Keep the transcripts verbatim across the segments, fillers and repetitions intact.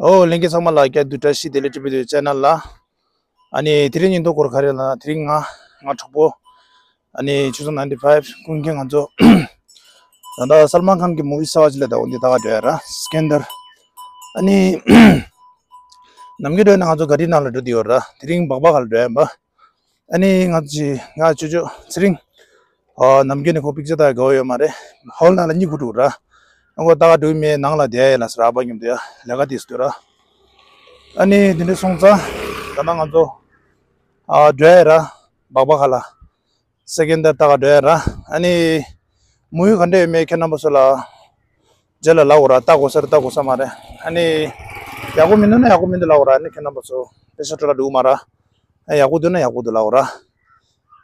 ཨོ་ལྷན་རྒྱས་ཚང་མ་ལ་བཀྲ་ཤིས་བདེ་ལེགས། བཀྲ་ཤིས་བདེ་ལེགས་ཊི་བི་ཊུ་ཆེ་ནལ་ལ། ཨ་ནི་དེ་རིང་ཉིན་ཐོ་སྐོར་ག་རེ་ལ་དེ་རིང་ང་ང་གྲོགས་པོ་ཨ་ནི་ཆུ་ཚོད་ནའིན་ཊི་ཕའིབ་ཀུན་མཁྱེན་ང་ཚོ་ད་ལྟ་སལ་མཱན་ཁཱན་གྱི་མུ་ཝི་གསར་པ་ཅིག་ལ་ད་འོ་འདི་ད་ག་འགྲོ་ཡ་ར་སི་ཀན་དར། ཨ་ནི་ནམ་རྒྱུན་འགྲོ་ན་ང་ཚོ་ག་རི་ནང་ལ་འགྲོ་དེ་ཡོད་ར། དེ་རིང་སྦག་སྦག་ག་ལ་འགྲོ་ཡ་ཡིན་པ། ཨ་ནི་ང་ཚོ་ང་ཅོ་ཅོ་ཚེ་རིང་། ཨ་ནམ་རྒྱུན་ནས་ཁོ་པིག་ཅར་ལྟ་དགའ་བོ་ཡོད་མ་རེད། ཧོལ་ནང་ལ་གཉིད་ཁུག་འགྲོ་ར། ཨ་ཁོ་ལྟ་ག་འགྲོ་གི་མེད། ནང་ལ་བསྡད་ཡ་ལ་ཟེར། ཨ་ཕ་མཉམ་དུ་ཡ་ལས་ཀ་དེ་སུ་འདུག་ར། ཨ་ནི་དེ་འདྲ་སོང་ཙང་ད་ལྟ་ང་ཚོ་ཨ་འགྲོ་ཡ་ར་སྦག་སྦག་ག་ལ་སེ་ཀན་དར་ལྟ་ག་འགྲོ་ཡ་ར། ཨ་ནི་མུ་ཝི་ག་འདྲ་ཡོད་མེད་ཁྱེད་རྣམ་པ་ཚོ་ལ་རྗེས་ལ་ལབ་དགོས་ར། ལྟ་དགོས་ས་རེད་ལྟ་དགོས་ས་མ་རེད། ཨ་ནི་ཡག་པོ་མི་འདུག་ན་ཡག་པོ་མི་འདུག་ལབ་དགོས་ར། ཨ་ནི་ཁྱེད་རྣམ་པ་ཚོ་པེ་ཤ་སྤྲོད་ལ་འགྲོ་གི་མ་ར། ཨ་ཡག་པོ་འདུག་ན་ཡག་པོ་འདུག་ལབ་དགོས་ར།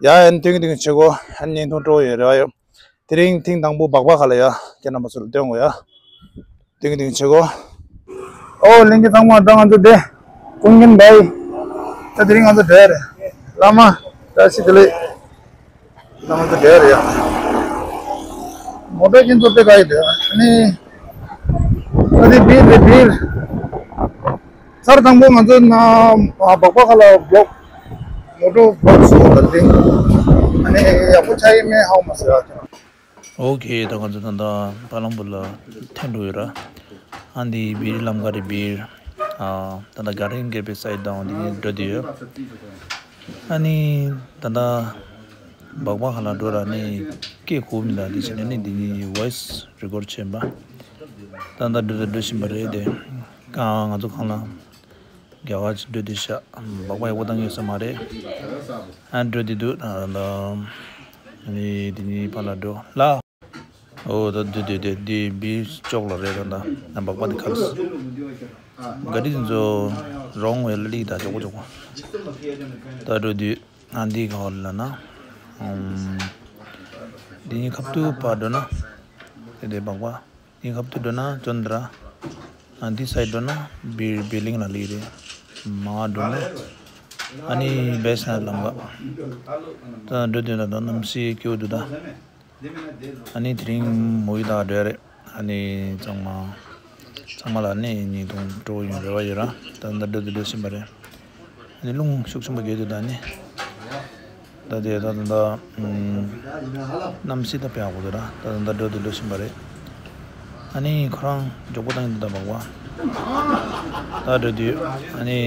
ཡ་ཨན་ཐེངས་ཐེངས་ཆེ་གོ་ཨན་ཉིན་ཐུང་སྤྲོ་ཡོད་རེ་བ་ཡོད། དེ་རིང་ཐེངས་དང་པོ་སྦག་སྦག་ག་ལ་ཡ་ཁྱེད་རྣམ་པ་ཚོ་ལ་སྟོན་དགོས་ཡ། ཐེངས་ཐེངས་ཆེ་གོ་ཨོ་ལྷན་རྒྱས་ཚང་མ་ད་ང་ཚོ་བསྡད། ཀུན་མཁྱེན་བྷའི། ད་དེ་རིང་ང་ཚོ་བསྡད་རེད། བླ་མ་བཀྲ་ཤིས་བདེ་ལེགས། ད་ང་ཚོ་བསྡད་རེད་ཡ། མོ་ཊ་ཁྱེད་ཚོ་དཔེ་དགའ་ཡི་འདུག་ཨ་ནི་ད་དེ་བིར་རེད་བིར། ཚར་དང་པོ་ང་ཚོ་ན་སྦག་སྦག་ག་ལ་བློག་མོ་ཊ་བློག་བཟོ་ད་དེ་ཨ་ནི་ཡག་པོ་ཆགས་ཡི་མེད་ཧ་གོ་མ་སོང་ཡ། ཨོ་ཁེ། ད་ང་ཚོ་ད་ལྟ་ཕ་ལམ་པུར་ལ་ཐོན་འགྲོ་ཡོད་ར། ཨ་འདི་བིར་ལམ་ཁ་རེད་བིར། ཨ་ད་ལྟ་ག་རེན་གེ་པེ་སའིད་དང་འདི་འགྲོ་དུས་ཡོད། ཨ་ནི་ད་ལྟ་སྦག་སྦག་ག་ལ་འགྲོ་ར་ནི་སྐད་གོ་མི་འདུག་འདི་བྱས་ནས་ནི་འདི་ནི་ཝོ་ཡིས་རི་ཀོར་ཌ་བྱས་པ། ད་ལྟ་འགྲོ་ད་འགྲོ་བཞིན་པ་རེད་དེ། ང་ང་ཚོ་གང་ལ། རྒྱ་གར་གྱི་འགྲོ་དུས་ཤག་སྦག་སྦག་ཡག་པོ་བཏང་ཡོད་ས་མ་རེད། ཨ་འགྲོ་དུས་འདུག་ཨ་ལ། ཨ་ནི་དེ་གཉིས་ཕར་ལ་འགྲོ་ལ། ཨོ་ད་འདུག་འདུག་འདུག་འདི་བིར་ཅོག་ལ་རེད་ད་ད་སྦག་སྦག་དེ་ཁར་སོང་། ག་རི་དེ་ཚོ་རོང་བའི་ལ་ལི་ད་ཅོག་པོ་ཅོག་པོ། ད་འགྲོ་དུས་ཨ་འདི་ག་བ་ལ་ན། ཨམ། འདི་གཉིས་ཁ་ཐུག་ཕར་འགྲོ་ན། དེ་དེ་སྦག་སྦག་འདི་ཁ་ཐུག་འགྲོ་ན་ཅོན་དྲ། ཨ་འདི་སའིད་འགྲོ་ན་བིར་བིར་གླིང་ལ་ལི་རེད། མ་འགྲོ་ན། ཨ་ནི་བེས་ནལ་ལམ་ཁ། ད་འགྲོ་དུས་ད་དུང་གནམ་གཤིས་སྐྱིད་པོ་འདུག་ད། ཨ་ནི་དེ་རིང་མོ་ཡི་དང་འགྲོ་ཡ་རེད། ཨ་ནི་ཚང་མ། ཚང་མ་ལ་ནི་ཉིན་ཐུང་སྤྲོ་བོ་ཡོང་རེ་བ་ཡོད་ར། ད་ད་འགྲོ་དུས་འགྲོ་བཞིན་པ་རེད། ཨ་ནི་རླུང་ཤུགས་ཆེན་པོ་རྒྱག་དུས་ད་ནི། ད་དེ་ད་ད་ད། གནམ་གཤིས་ད་དཔེ་ཡག་པོ་འདུག་ར། ད་ད་ད་འགྲོ་དུས་འགྲོ་བཞིན་པ་རེད། ཨ་ནི་ཁོ་རང་མགྱོགས་པོ་བཏང་གི་འདུག་ད་སྦག་སྦག་ད་འགྲོ་དུས་ཨ་ནི་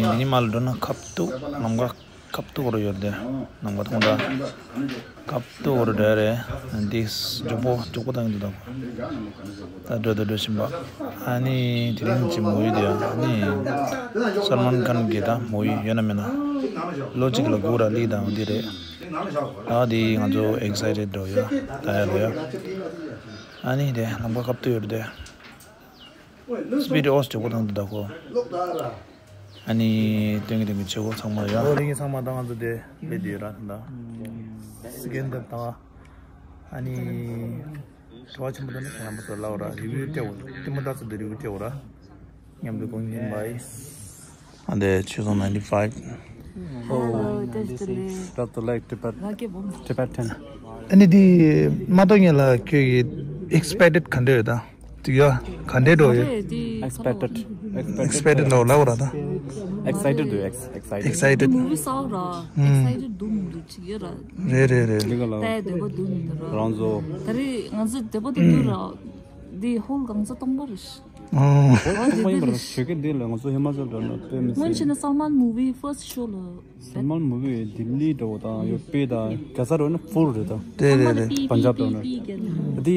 འདི་ནི་མ་ལ་འགྲོ་ན་ཁ་ཐུག་ལམ་ཁ་ཁ་ཐུག་རུ་ཡོད་དེ། ནང་པ་ཐོང་ད། ཁ་ཐུག་རུ་འདྲ་རེད། འདི་མགྱོགས་པོ་མགྱོགས་པོ་བཏང་གི་འདུག་ད། ད་འགྲོ་ད་འགྲོ་བཞིན་པ། ཨ་ནི་དེ་རིང་གི་མོ་ཡི་དེ་ཨ་ནི་སལ་མཱན་ཁཱན་གྱི་ད་མོ་ཡི་ཡོད་ན་མེད་ན། ལོ་གཅིག་ལ་དགུ་ར་ལི་དང་འདི་རེད། ད་འདི་ང་ཚོ་ཨེག་སའི་ཊེཌ་འགྲོ་ཡོད་ད་ཡ་ལ་ཡ། ཨ་ནི་དེ་ལམ་ཁ་ཁ་ཐུག་ཡོད་དེ། སི་པི་ཌི་ཨོ་སི་མགྱོགས་པོ་བཏང་འདུག་ད་ཁོ། ཨ་ནི་སྟོན་གྱི་སྟོན་གྱི་ཆེ་བོ་ཚང་མ་ཡ། ཨོ་ལྷན་རྒྱས་ཚང་མ་ད་ང་ཚོ་དེ་སླེབས་དུས་ར་ད། སི་ཀན་དར་དང་། ཨ་ནི། དྲི་བ་ཆེན་པོ་དེ་ནི་ཁྱེད་རྣམ་པ་ཚོ་ལབ་ར་རི་ཝིའུ་སྤྲད་འོ་ཏི་མོ་ད་ཚོ་དེ་རི་ཝིའུ་སྤྲད་འོ་ར། མཉམ་དུ་ཀུན་མཁྱེན་བྷའི། ཨ་འདི་ཆུ་ཚོད་ནའིན་ཊི་ཕའིབ། Hello, this is Doctor Lake Tibet, Tibetan. ཨ་ནི་འདི་མ་གཏོགས་ངེད་ལ་ཁྱོད་ཀྱི་ཨེག་སི་པེག་ཊེཌ་ག་འདྲ་ཡོད་ད། དེ་ཡ་ག་འདྲ་འགྲོ་ཡོད། Expected. Expected. Expected ལོ་ལ་བ་ར་ད། Excited དུ། Ex- excited. movie སའོ་ར། ཨུམ། Excited དུ་མི་འདུག་ཅིག་ཡོད་ར། རེད་རེད་རེད། འདི་ག་ལ། ད་འདོད་པ་འདུག་མི་འདུག་ར། རང་བཟོ། ད་རེས་ང་ཚོ་འདོད་པ་འདུག་འདུག་ར། འདི་ཧོལ་གང་ཚ་སྟོང་པ་རེད། ཨོ། ཨོ་དེ་དེ་རེད། ཞོགས་ཀས་འདི་ལ་ང་ཚོ་ཧི་མ་ཅལ་འགྲོ་ན་དཔེ་མི་སྲིད། སྔོན་ཆད་ན་སལ་མཱན་མུ་ཝི་ཕར་སི་ཊི་ཤོ་ལ། སལ་མཱན་མུ་ཝི་ལྡི་ལི་འགྲོ་དང་ཡོད་པའི་དང་རྒྱ་ཚ་འགྲོ་ན་ཕུལ་རེད་ད། དེ་རེད་རེད། པི་པན་ཇབ་པི་འགྲོ་ན། པི་པི་རྒྱ་ལ། འདི་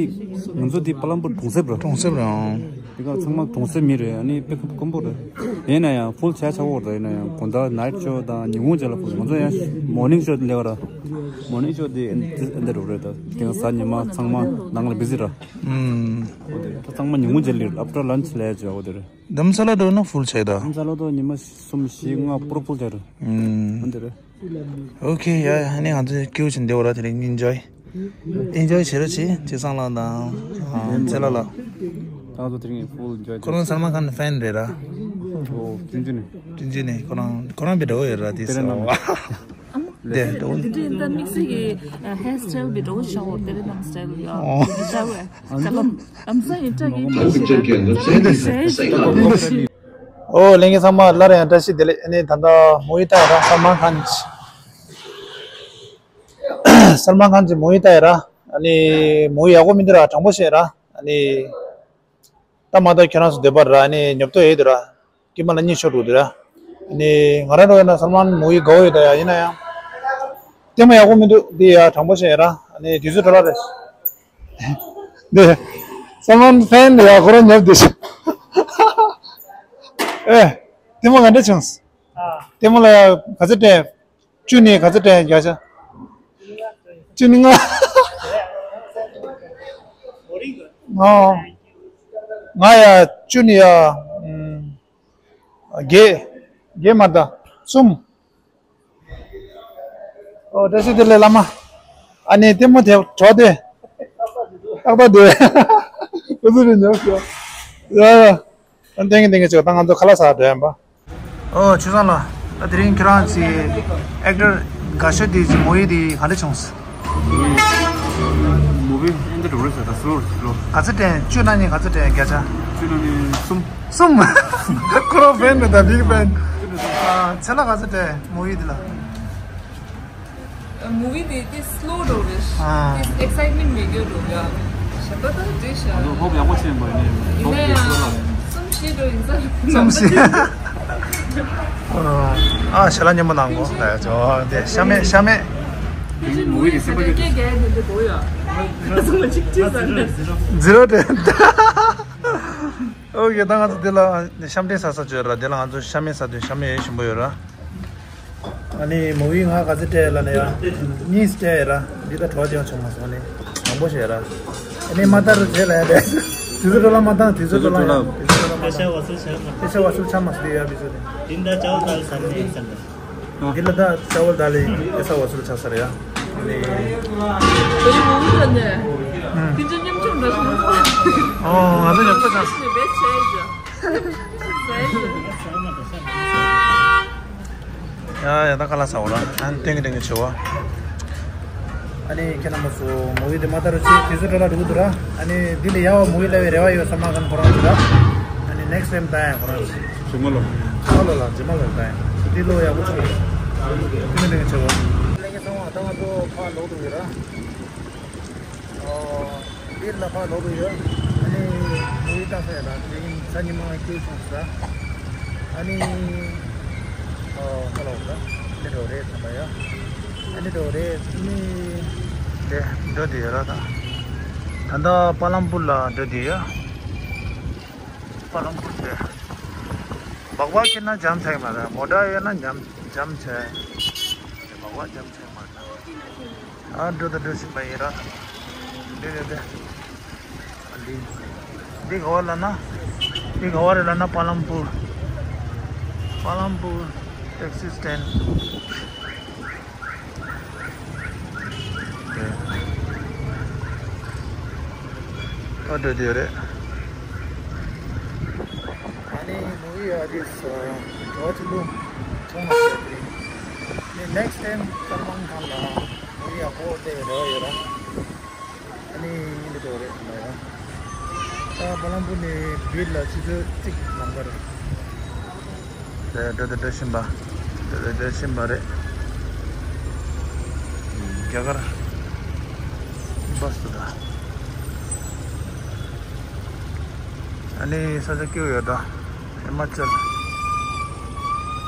ང་ཚོ་འདི་པ་ལམ་པུར་གྲོང་གསེབ་རེད། གྲོང་གསེབ་རེད་ཨང་། འདི་ག་ཚང་མ་གྲོང་གསེབ་མི་རེད། ཨ་ནི་དཔེ་དཀོན་པོ་རེད། ཡིན་ན་ཡང་ཕུལ་བྱས་ཆོག་གོ་རེད། ཡིན་ན་ཡང་དགོང་དག་ནའིཊ་ཤོ་དང་ཉིན་གུང་རྗེས་ལ་ཕུལ། ང་ཚོ་ཡང་མོར་ནིང་ཤོ་སླེབས་པ་ར། མོར་ནིང་ཤོ་འདི་འདི་འདི་རུ་རེད་ད། དེང་སང་ཉི་མ་ཚང་མ་ནང་ལ་བི་ཟི་ར། ཨུམ། འོ་དེ་རེད། ད་ཚང་མ་ཉིན་གུང་རྗེས་ལ་ཨབ་ཊར་ལན་ཆི་ལས་བྱོས་འོ་དེ་རེད། དྷ་རམ་ས་ལ་འགྲོ་ན་ཕུལ་བྱས་ད། དྷ་རམ་ས་ལ་ད་ཉི་མ་གསུམ་བཞི་ལྔ་པོར་ཕུལ་བྱས་རེད། ཨུམ། འོ་དེ་རེད། ཨོ་ཁེ་ཡ། ཨ་ནི་ང་ཚོ་སྐྱིད་པོ་བྱས་བསྡད་འོ་ར། དེ་རིང་ཨིན་ཇོའི་ཨིན་ཇོའི་བྱེད་རོགས་བྱེད། ཅེ་སང་ལགས་དང་ཚེ་ལགས་ལགས། ད་ང་ཚོ་དེ་རིང་ཕུལ་ཨིན་ཇོའི། ཁོ་རང་སལ་མཱན་ཁཱན་ཕེན་རེད་ར། ཨོ་བསྟན་འཛིན་ནས། བསྟན་འཛིན་ནས་ཁོ་རང་ཁོ་རང་བི་འདྲ་བོ་ཡོད་ར་དེ་དེ་རེད་ས་ནམ། དེ་འདྲ་བོ། དེ་འདྲ་ཡིན་ད་དམིགས་བསལ་གྱི་ཧེར་སི་ཊའིལ་བི་འདྲ་བོ་ཤོར་དེ་རེད། ནམ་སི་ཊའིལ་ཡ་ཨོ་དེ་འདྲ་བོ་ད་ལམ་ལམ་སང་ཡིན་ད་ངས་ཁྱེད་ཀྱི་ཁྱེད་ཀྱི་ཁྱེད་ཀྱི། ཨོ་ལྷན་རྒྱས་ཚང་མ་སླར་ཡང་བཀྲ་ཤིས་བདེ་ལེགས། ཨ་ནི་ད་ལྟ་མུ་བི་ལྟ་ཡ་ར་སལ་མཱན་ཁཱན་གྱི་སལ་མཱན་ཁཱན་གྱི་མུ་བི་ལྟ་ཡ་ར། ཨ་ནི་མུ་བི་ཡག་པོ་མི་འདུག་ར། དྲང་པོ་བཤད་ར། ཨ་ནི་ད་མ་ད་ཁྱོད་རང་ཚོ་འདོད་པ་ར། ཨ་ནི་ཉོབ་ཏོ་ཡོད་དུ་ར། དཀྱིལ་མ་ལ་གཉིད་ཤོར་འདུག་དེ་ར། ཨ་ནི་ང་རང་འགྲོ་ཡོད་ན་སལ་མཱན་མུ་བི་དགའ་བོ་ཡོད་ད་ཡ། ཡིན་ན་ཡང་ལྟད་མོ་ཡག་པོ་མི་འདུག་འདི་ཡ། དྲང་པོ་བཤད་ཡ་ར། ཨ་ནི་དུས་ཚོད་འཕྲོ་བརླག་རེད། འདི་སལ་མཱན་ཕེན་ཡ་ཁོ་རང་ཉོབ་འདི་ཤི། ཨེ། ལྟད་མོ་ག་འདྲ་བྱུང་། ལྟད་མོ་ལ་ཡ་ག་ཚོད་སྤྲད། བཅུ་ནས་ག་ཚོད་སྤྲད་བརྒྱ་ཆ། བཅུ་ནས་ལྔ། ང་ང་ཡ་བཅུ་ནས་ཡ་ཨམ་བརྒྱད། བརྒྱད་མ་གཏོགས་གསུམ། ཨོ་བཀྲ་ཤིས་བདེ་ལེགས་བླ་མ། ཨ་ནི་ལྟད་མོ་དེ་གྲོགས་དེ། ཏག་ཏག་དེ། ཁོ་ཚོ་རེ་ཉོབ་ཤོག་ཡ་ཡ། ཨ་ནི་ཏན་གི་ཏན་གི་ཆོག་ད་ང་ཚོ་ཁ་ལག་ཟ་འགྲོ་ཡ་ཡིན་པ། ཨོ་ཆོས་བཟང་ལགས། ད་དེ་རིང་ཁྱེད་རང་ཚོའི་ཨེག་ཊར་དགའ་ཤོས་དེ་ཅིག་མུ་བི་དེ་ག་འདྲ་བྱུང་སོང་། མུ་བི་ཨེ་འདྲ་འགྲོ་རེད་ཟེར། ད་སི་ལོ་སི་ལོ། ག་ཚོད་སྤྲད། བཅུ་ནང་ནས་ག་ཚོད་སྤྲད་བརྒྱ་ཆ། བཅུ་ནང་ནས་གསུམ། གསུམ། ཁོ་རང་ཕེན་རེད་ད། བིག་ཕེན། ཨ་ཚེ་ལགས་ག་ཚོད་སྤྲད་མུ་བི་དེ་ལ། མུ་བི་དེ་དེ་སི་ལོ་འགྲོ་རེད། ཨ། དེ་ཨེག་སའིཊ་མེན་མེད་རྒྱུ་འགྲོ་ཡ། ཞབས་ཏོག་ད་འདྲེ་ཤ། ཨ་ནི་ཧོབ་ཡག་པོ་བྱས་པ་ཡིན་ནའི་ཧོབ་ཡིན་ན་དེ་སི་ལོ་ཡང་ལ། གསུམ་བཞི་འགྲོ་ཡིན་ས་རེད། གསུམ་བཞི། ཨ་ཞལ་ལག་མཉེས་པོ་གནང་གོ་ལ་ཡ། ཅོ་དེ་ཤ་མེད་ཤ་མེད། དེ་མུ་བི་དེ་སེམས་པ་སྐྱིད། སྐད་རྒྱག་དེ་འདྲ་འགྲོ་ཡ། གསུམ་གཅིག་གཅིག་ས་རེད། ཛི་རོ་དེ། ཨོ་ཁེ། ད་ང་ཚོ་འདི་ལ་ཤམ་སྟན་ཟ་ས་ཅིག་ཡོད་ར། འདི་ལ་ང་ཚོ་ཤ་མེད་ཟ་དུས་ཤ་མེད་ཞིམ་པོ་ཡོད་ར། ཨ་ནི་མུ་བི་ང་ག་ཚོད་སྤྲད་ལབ་ན་ཡ། གཉིས་སྤྲད་ཡ་ར། འདི་ད་བྲོ་བ་ཅང་བྱུང་མ་སོང་ནི། མང་པོ་བྱས་ར། ཨ་ནི་མ་ལྟར་རུ་བྱས་ལ་ཡ་དེ། དུས་ཚོད་འཕྲོ་བརླག་མ་བཏང་། དུས་ཚོད་འཕྲོ་བརླག་ཡ། དུས་ཚོད་འཕྲོ་བརླག་མ་བཏང་། ཨེ་ཤ་བ་སུ་ཆ་མ། ཨེ་ཤ་བ་སུ་ཆ་མ་སུ་དེ་ཡ་བི་སུ་དེ། དེ་འདྲ་ཅའོ་ད་ས་ནི་ས་ནི། འདི་ལ་ད་ཅའོ་ད་ལེ་ཨེ་ཤ་བ་སུ་ཆ་ས་ར་ཡ། ཨ་ནི། དེ་ཡི་མུ་བི་ལ་ནས། ཨུམ། དེ་ཚོ་མཉམ་ཆུང་འདྲ་ཞིག་མ། ཨོ་ང་ཚོ་མཉམ་ཆུང་འདྲ་ཞིག་བེད་ཆེ་ཡ། ཡ་ཡ། ད་ཁ་ལག་ཟ་འོ་ར། ཨ་ནི་ཏན་གི་ཏན་གི་བྱེད་བ། ཨ་ནི་ཁྱེད་རྣམ་པ་ཚོ་མུ་བི་དེ་མ་ལྟ་རུ་ཅིག་དུས་ཚོད་འཕྲོ་བརླག་འགྲོ་གི་འདུག་ར། ཨ་ནི་འདི་ལས་ཡག་པ་མུ་བི་ལྟ་བའི་རེ་བ་ཡོད་བསམ་མ་གང་ཁོ་རང་ཚོ་ར། ཨ་ནི་ནེག་སི་ཊའིམ་ལྟ་ཡ་ཁོ་རང་ཚོ། ཇི་མ་ལོ། ཇི་མ་ལོ་ལ། ཇི་མ་ལོ་ལྟ་ཡ། འདི་ལོ་ཡག་པོ་བྱུང་ཡོད། ཏན་གི་ཏན་གི་བྱེད་བ། ལྷན་རྒྱས་ཚང་མ་ད་ང་ཚོ་ཕར་ལོག་འགྲོ་གི་ར། ཨོ། བིར་ལ་ཕར་ལོག་གི་ཡོད། ཨ་ནི་མུ་བི་ལྟ་ས་ཡ་ད་དེ་རིང་གཟའ་ཉི་མ་སྐྱེལ་སོང་ས། ཨ་ནི། ཨོ་ཧ་ལོ་ད་དེ་འགྲོ་རེད་ཐམ་པ་ཡ། ཨ་ནི་འགྲོ་རེད་ནི། དེ་འགྲོ་དེ་ཡོད་ར་ད། ད་ལྟ་པ་ལམ་པུར་ལ་འགྲོ་དེ་ཡོད། པ་ལམ་པུར་དེ། སྦག་སྦག་ཁྱེར་ན་འཇམ་ཆགས་མ་རེད། མོ་ཊ་ཡོད་ན་འཇམ་འཇམ་ཆགས། སྦག་སྦག་འཇམ་ཆགས་མ་རེད། ཨ་འགྲོ་དང་འགྲོ་བཞིན་པ་ཡིན་ར། འདི་རེད་དེ། འདི་འདི་ག་བ་ལབ་ན། འདི་ག་བ་རེད་ལབ་ན་པ་ལམ་པུར། པ་ལམ་པུར་ཊེག་སི་སི་ཊེན། ཨ་འགྲོ་དེ་རེད། ཨ་ནི་མུ་བི་ཡ་རིས་གྲོགས་ཆེན་པོ་མཐོང་བ་བྱས་ཏེ། ནི་ནེག་སི་ཊའིམ་སལ་མཱན་ཁཱན་ལ་མུ་བི་ཡག་པོ་བལྟ་བའི་རེ་བ་ཡོད་ར། ཨ་ནི་འདི་འགྲོ་རེད་ལ་ཡ། ད་བ་ལམ་པུར་ནས་བིར་ལ་ཆུ་ཚོད་གཅིག་ལམ་ཁ་རེད། དེ་འགྲོ་དེ་འགྲོ་བཞིན་པ། འགྲོ་དེ་འགྲོ་བཞིན་པ་རེད། རྒྱ་གར་བྷ་སི་དེ་ད། ཨ་ནི་ས་ཆ་སྐྱིད་པོ་ཡོད་ད། ཧི་མ་ཅལ།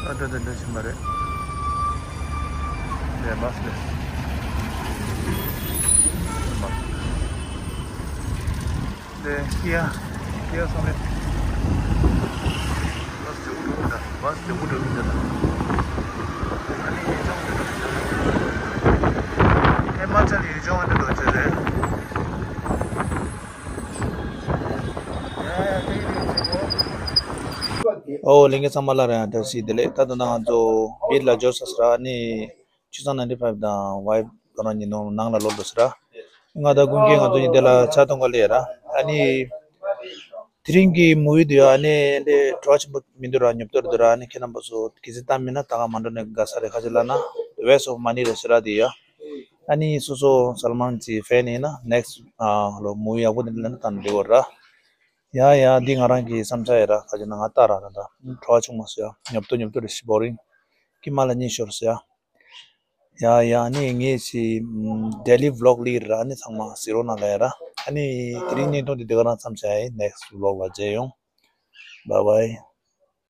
ཨ་འགྲོ་དེ་འགྲོ་བཞིན་པ་རེད། དེ་བྷ་སི་རེད། དེ་ཀི་ཡ། ཀི་ཡ་སོང་ནས། བྷ་སི་དེ་འུ་འགྲོ་གི་འདུག་བྷ་སི་དེ་འུ་འགྲོ་གི་འདུག་ཨ་ནི་ཡུལ་ལྗོངས་འདི་འགྲོ་གི་འདུག་ཧི་མ་ཅལ་ཡུལ་ལྗོངས་འདི་འགྲོ་གི་རེད། ཨོ་ལྷན་རྒྱས་ཚང་མ་ལ་རང་ཡང་བཀྲ་ཤིས་བདེ་ལེགས། ད་དུང་ད་ང་ཚོ་བིར་ལ་འབྱོར་ཚར་ཟེར་ར་ནི། ཆུ་ཚང་ནའིན་ཊི་ཕའིབ་དང་ཝའི་ཕི་ཁོ་རང་གཉིས་ནང་ནང་ལ་ལོག་འགྲོ་ཟེར་ར། ང་དང་ཀུན་མཁྱེན་ང་ཚོ་གཉིས་དེ་ལ་ཕྱག་གཏོང་ག་སླེབས་ཡ་ར། ཨ་ནི། དེ་རིང་གི་མུ་བི་དེ་ཡ་ཨ་ནི་འདི་བྲོ་བ་ཆེན་པོ་མི་འདུག་ར། ཉོབ་ཏོ་རེད་འདུག་ར། ཨ་ནི་ཁྱེད་རྣམ་པ་ཚོ་གལ་སྲིད་ལྟ་མེད་ན་ད་ག་མ་འགྲོ་ནས་དགའ་ས་རེད། ག་ཅི་ལབ་ན་Waste of Money རེད་ཟེར་ར་དེ་ཡ། ཨ་ནི་སོ་སོ་སལ་མཱན་གྱི་ཕེན་ཡིན་ན་ནེག་སི་ཊི་ཨ་ལོ་མུ་བི་ཡག་པོ་དེ་འདྲ་ལ་ན་ད་འགྲིག་གོ་ར། ཡ་ཡ། འདི་ང་རང་གི་བསམ་འཆར་ཡིན་ར། ག་ཅི་ན་ང་ལྟ་ར་ར་ད་བྲོ་བ་བྱུང་མ་སོང་ཡ། ཉོབ་ཏོ་ཉོབ་ཏོ་རེད་ཤི་བོ་རིང་། ཀི་མ་ལ་གཉིད་ཤོར་སོང་ཡ། ཡ་ཡ། ཨ་ནི་ངས་ཅི་daily vlog ལི་ར། ཨ་ནི་ཚང་མ་གཟིགས་རོགས་གནང་ལ་ཡ་ར། ཨ་ནི་དེ་རིང་བརྙན་ཐུང་འདི་འདི་ག་རང་མཚམས་བཞག་ཡིན། next vlog ལ་མཇལ་ཡོང་། Bye bye.